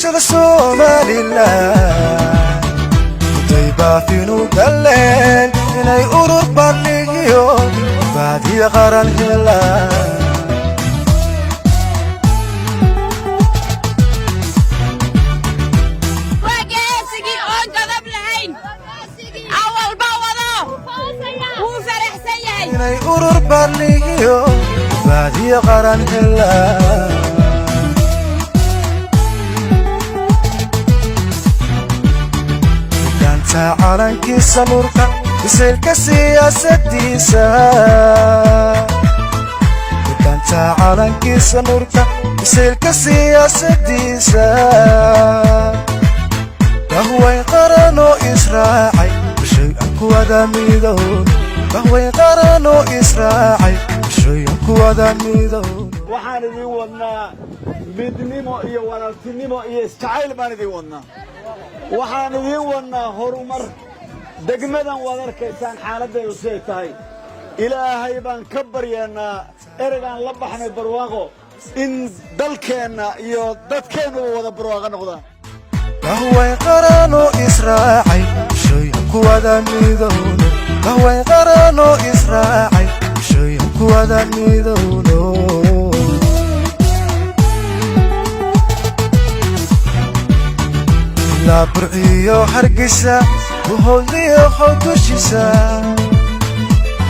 Bulshada Somaliland uday baafinu galeen inay urur bandhigiyo baadiya qaran helaan. Waa geesigii oon godob lahayn, awalba wado, wuu faraxsan yahay. Inay urur bandhigiyo baadiya qaran helaan. Ganta calankiisa nurka bisaylka siyaasadiisa, ganta calankiisa nurka bisaylka siyaasadiisa, bahwayn qaranoo israacay bulshooyin kuwada midown, bahwayn qaranoo israacay bulshooyin kuwada midown. Waxaan idiin wadnaa midnimo iyo walaaltinimo iyo isjacayl baan idiin wadnaa. Waxaan idiin wadnaa horumar. Degmadan waad arkaysaan xaaladdeedu siday tahay. Ilaahay baan ka baryaynaa ereygaan la baxnay, barwaaqo, in dalkeenna iyo dadkeennuba wada barwaaqo noqdaan. Bahwayn qaranoo israacay bulshooyin kuwada midowno, bahwayn qaranoo israacay bulshooyin kuwada midowno. Ilaa Burciyo Hargeysa, buhowdiyo xowdushiisa,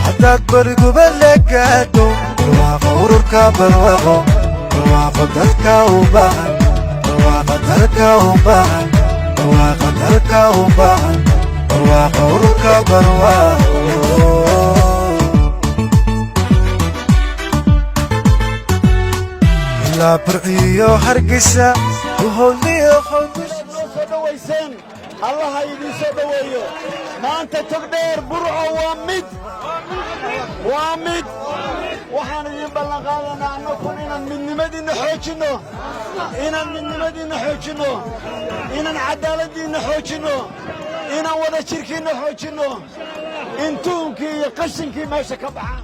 haddaad bariguba la gaadho, barwaaqo ururka barwaaqo, barwaaqo dalka u baahan, barwaaqa dalka u baahan, barwaaqa dalka u baahan, barwaaqa ururka barwaaqo. Ilaa Burciyo Hargeysa, buhowdiyo xowdushiisa. Noo soo dhowayseen, Allaha idiin soo dhoweeyo. Maanta Togdheer, Burco waa mid, waa mid. Waxaan idiin ballan qaadaynaa annakun inaan midnimadiinna xoojinno, inaan midnimadiinna xoojinno, inaan caddaaladdiinna xoojinno, inaan wada jirkiinna xoojinno, in tuhunkii iyo qashinkii meesha ka baxaan.